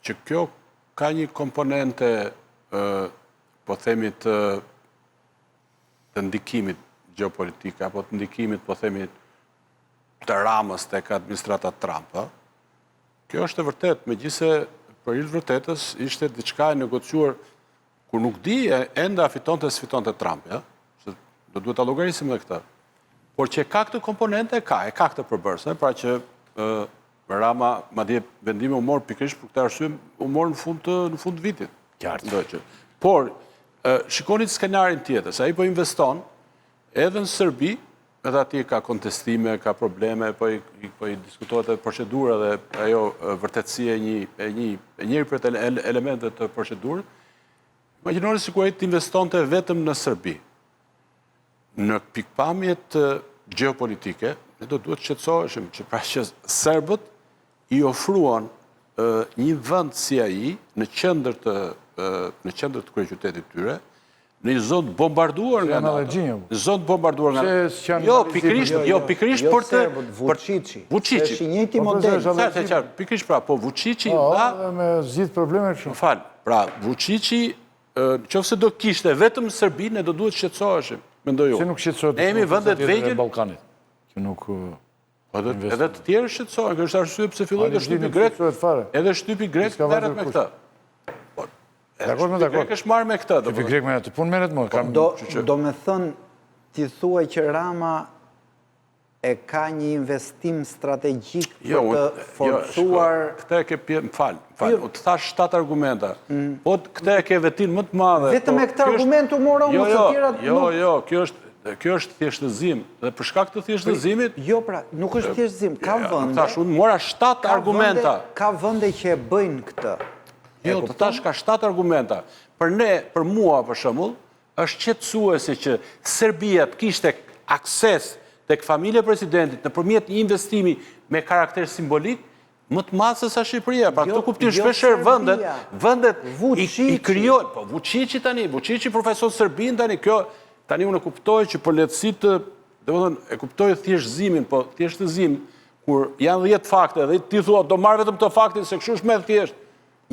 Që kjo ka një komponente, po themi të të ndikimit gjeopolitik apo të ndikimit, po themi, të Ramës tek administrata Trump, ë? Kjo është e vërtetë, megjithëse për hir të vërtetës ishte diçka e negociuar kur nuk di ende a fitonte s'fitonte Trump, ja? Se do duhet ta llogarisim edhe këtë. Por që ka këtë komponente, ka, e ka këtë përbërëse, pra që ë Rama, madje vendimi u mor pikërisht për këtë arsye, u mor në fund të në fund të vitit. Qartë. Ndoj që. Por shikoni skenarin tjetër, se ai po investon edhe në Serbi, edhe atje ka kontestime, ka probleme, po i, po i diskutohet edhe procedura dhe ajo vërtetësia e një e një e njëri prej elementëve të procedurës. Imagjinoni sikur ai të investonte vetëm në Serbi. Në pikëpamjet gjeopolitike, ne do duhet të shqetësoheshim që pra që serbët i ofruan një vend si ai në qendër të në qendër të kryeqytetit tyre, në një zonë të bombarduar nga NATO. Në zonë të bombarduar nga NATO. Jo, pikërisht, jo, jo, pikërisht jo për të Vučići. Vučići. Është i njëjti po, model. Qartë, qartë, pikërisht pra, po Vučići po, dha me zgjidh probleme kështu. Më fal. Pra, Vučići në qoftë se do kishte vetëm Serbinë, ne do duhet të shqetësoheshim, mendoj unë. Se nuk shqetësohet. Ne jemi vende të vegjël. Ballkanit, që nuk Po edhe, edhe të tjerë shqetësohen, kjo është arsye pse filloi edhe shtypi grek. Edhe shtypi grek merret me këtë. Po, edhe shtypi grek është marrë me këtë, Shtypi grek me atë punë merret më, kam do domethënë ti thua që Rama e ka një investim strategjik për jo, të jo, forcuar këtë e ke pje, më fal, më fal, jo. të thashë 7 argumenta. Mm. Po këtë e ke vetinë më të madhe. Vetëm po, me këtë argument u mora unë jo, të jo, tjerat. Jo, jo, kjo është Kjo është thjeshtëzim dhe për shkak të thjeshtëzimit Jo pra, nuk është thjeshtëzim, ka vende. Thashë unë mora 7 argumenta. Ka vende që e bëjnë këtë. Jo, të thashë ka 7 argumenta. Për ne, për mua për shembull, është shqetësuese që Serbia të kishte akses tek familja e presidentit nëpërmjet një investimi me karakter simbolik, më të madh se sa Shqipëria. Pra këtë jo, kuptim jo shpeshherë vendet, vendet i, i krijojnë. Po Vučići tani, Vučići përfaqëson Serbinë tani, kjo tani unë e kuptoj që për lehtësi të, domethënë, e kuptoj thjeshtëzimin, po thjeshtëzim kur janë 10 fakte dhe ti thua do marr vetëm këtë faktin se kështu është më thjesht.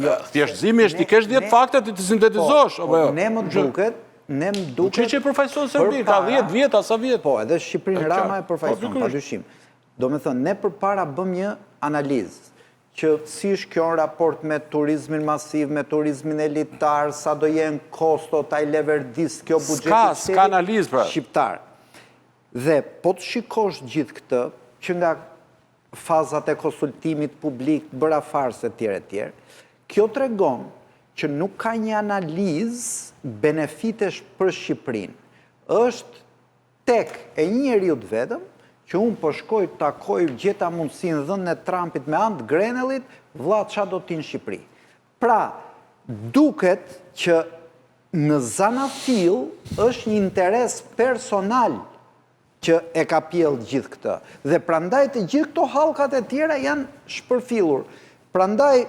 Jo, thjeshtëzimi është ti kesh 10 fakte ti të sintetizosh po, apo jo? Ne më duket, ne më duket. Vučići përfaqëson Serbinë, ka 10 vjet a sa vjet. Po, edhe Shqipërinë Rama e po, përfaqëson, pa dyshim. Domethënë, ne përpara bëmë një analizë, që si është kjo në raport me turizmin masiv, me turizmin elitar, sa do jenë kostot, a i leverdis kjo buxhetit të shtetit analizë, pra. shqiptar. Dhe po të shikosh gjithë këtë, që nga fazat e konsultimit publik, bëra farsë e tjerë e tjerë, kjo tregon që nuk ka një analizë benefitesh për Shqipërinë. Është Tek e një njeriu të vetëm, që unë po shkoj të takoj, gjeta mundësinë dhënë e Trumpit me anë të Grenellit, vlla ça do ti në Shqipëri. Pra, duket që në zanafillë është një interes personal që e ka pjellë gjithë këtë. Dhe prandaj të gjithë këto hallkat e tjera janë shpërfillur. Prandaj,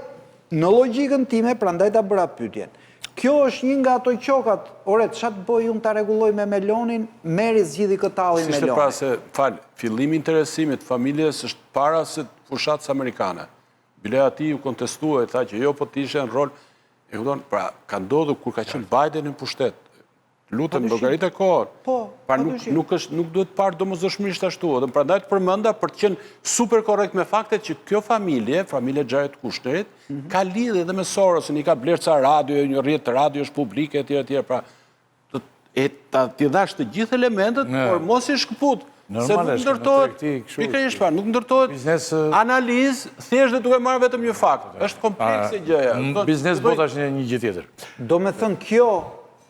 në logjikën time, prandaj ta bëra pyetjen. Kjo është një nga ato qokat, ore, ça të bëj unë ta rregulloj me Melonin, merri zgjidhi këtë hallin Melonin. S'ishte pra se, fal, fillimi i interesimit të familjes është para se fushatës amerikane. Bile atij u kontestua, i tha që jo po ti ishe në rol, e kupton, pra ka ndodhur kur ka qenë Biden në pushtet. Lutem, llogarite kohën. Po, pra nuk, nuk, është, nuk duhet parë domosdoshmërisht ashtu. Dhe prandaj të përmenda për të qenë super korrekt me faktet që kjo familje, familja Jared Kushnerit, mm -hmm. ka lidhje edhe me Sorosin, i ka blerë ca radio, një rrjet radiosh publike, etj, etj. Pra, të, e, ta, t'i dhashë të gjithë elementët, por mos i shkëput. Se nuk ndërtohet, pikërisht pra, nuk ndërtohet biznes analizë thjesht dhe duke marrë vetëm një fakt. Është komplekse gjëja. Biznes bota është një gjë tjetër. Domethënë kjo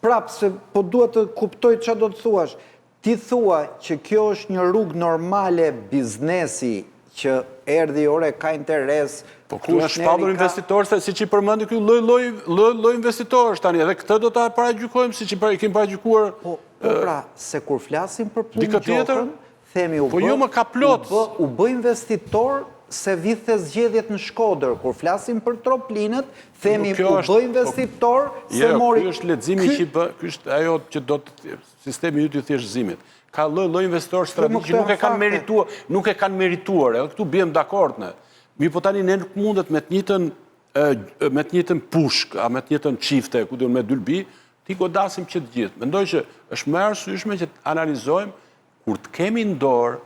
Prapë se po dua të kuptoj ça do të thuash. Ti thua që kjo është një rrugë normale biznesi që erdhi ore ka interes, Po këtu janë shpallur investitorë se siç i përmendi ky lloj lloj lloj lloj investitorësh tani edhe këtë do ta paragjykojmë siç i kemi paragjykuar. Po, po pra, se kur flasim për Pëllumb Gjokën, Themi u po jo, bë, ka plot. U bë, u bë investitor se vidhte zgjedhjet në Shkodër. Kur flasim për Troplinët, themi u bë po- investitor se jo, mori... Ky është leximi që bë, ky është ajo që do të sistemi yt i thjeshtëzimit. Ka lloj lloj investitorë strategjikë që nuk e kanë merituar, nuk e kanë merituar, edhe këtu biem dakord ne. Mirëpo tani ne nuk mundet me të njëjtën me të njëjtën pushkë, a me të njëjtën çifte, ku di unë me dylbi, t'i godasim që të gjithë. Mendoj që është më e arsyeshme që të analizojmë kur të kemi në dorë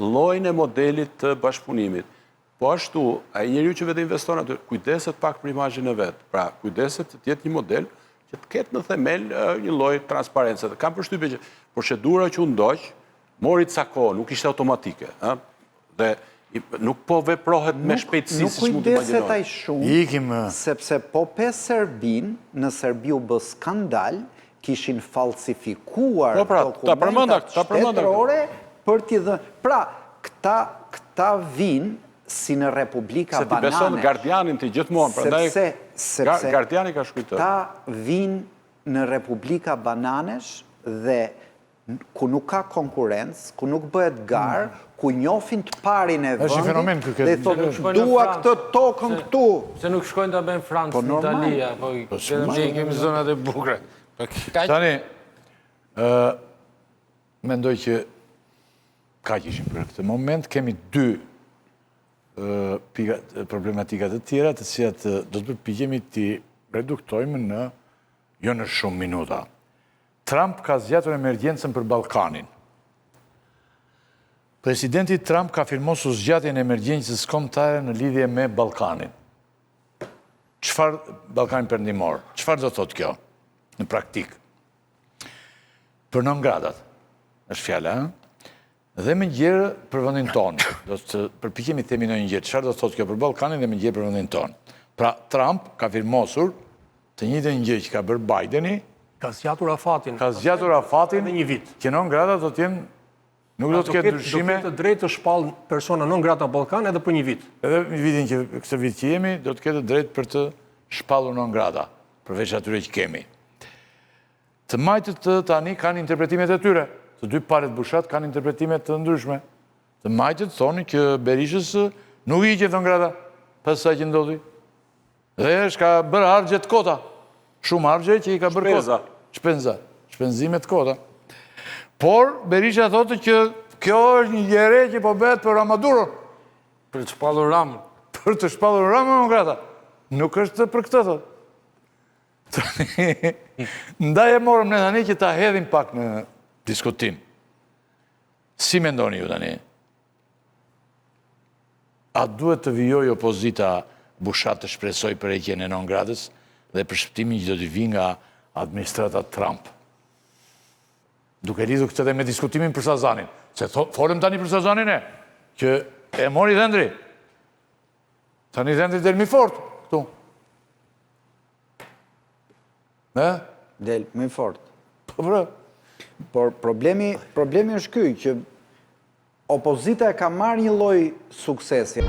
llojin e modelit të bashkëpunimit. Po ashtu, ai njeriu që vetë investon aty, kujdeset pak për imazhin e vet. Pra, kujdeset që të jetë një model që të ketë në themel një lloj transparence. Dhe kam përshtypjen që procedura që u ndoq mori ca kohë, nuk ishte automatike, ë? Dhe nuk po veprohet me shpejtësi siç mund të imagjinohet. Nuk kujdeset ai shumë, sepse po pe Serbinë, në Serbi u bë skandal, kishin falsifikuar po pra, dokumentat shtetërore për t'i dhënë. Pra, këta, këta vijnë si në Republika bananesh. Se ti beson Guardianin ti gjithmonë, prandaj sepse, sepse Guardiani ka shkruar. Këta vijnë në Republika bananesh dhe ku nuk ka konkurrencë, ku nuk bëhet garë, mm. ku njohin të parin e vendit dhe thotë dua këtë tokën këtu. Se nuk shkojnë ta bëjnë Francë, po, në Itali, apo po, vetëm ne kemi zonat e bukura. Po, tani, ë mendoj që kaq ishim për këtë moment, kemi dy pika problematika të tjera, të cilat do të përpiqemi t'i reduktojmë në jo në shumë minuta. Trump ka zgjatur emergjencën për Ballkanin. Presidenti Trump ka firmosur zgjatjen e emergjencës kombëtare në lidhje me Ballkanin. Çfarë Ballkanin Perëndimor? Çfarë do thotë kjo në praktikë? Për non gratat, është fjala, ëh? Dhe më gjerë për vendin tonë. Do të përpiqemi të themi ndonjë gjë. Çfarë do të thotë kjo për Ballkanin dhe më gjerë për vendin tonë? Pra, Trump ka firmosur të njëjtën gjë që ka bërë Bideni. Ka zgjatur afatin. Ka zgjatur afatin. Edhe një vit. Që non grata do të jenë nuk do të ketë ndryshime. Do ketë të drejtë të shpallë persona non grata në Ballkan edhe për një vit. Edhe një vitin që këtë vit që jemi do të ketë të drejtë për të shpallur non grata, përveç atyre që kemi. Të majtët tani kanë interpretimet e tyre. Të dy palët Bushat kanë interpretime të ndryshme. Të majtët thonë që Berishës nuk i hiqet non grata pas asaj që ndodhi. Dhe është ka bërë harxhe të kota. Shumë harxhe që i ka bërë kota. Shpenza. Shpenzime të kota. Por Berisha thotë që kjo është një gjë e re që po bëhet për Ramaduron. Për të shpallur Ramën. Për të shpallur Ramën non grata. Nuk është për këtë thotë. Ndaj e morëm ne tani që ta hedhim pak në diskutim. Si mendoni ju tani? A duhet të vijojë opozita Bushat të shpresojë për heqjen e non gratës dhe për shpëtimin që do t'i vijë nga administrata Trump? Duke lidhur këtë dhe me diskutimin për Sazanin. Se folëm tani për Sazanin e, që e mori dhëndri. Tani dhëndri del më i fort, këtu. Ë? Del më i fort. Po pra. Por problemi, problemi është ky që opozita e ka marrë një lloj suksesi.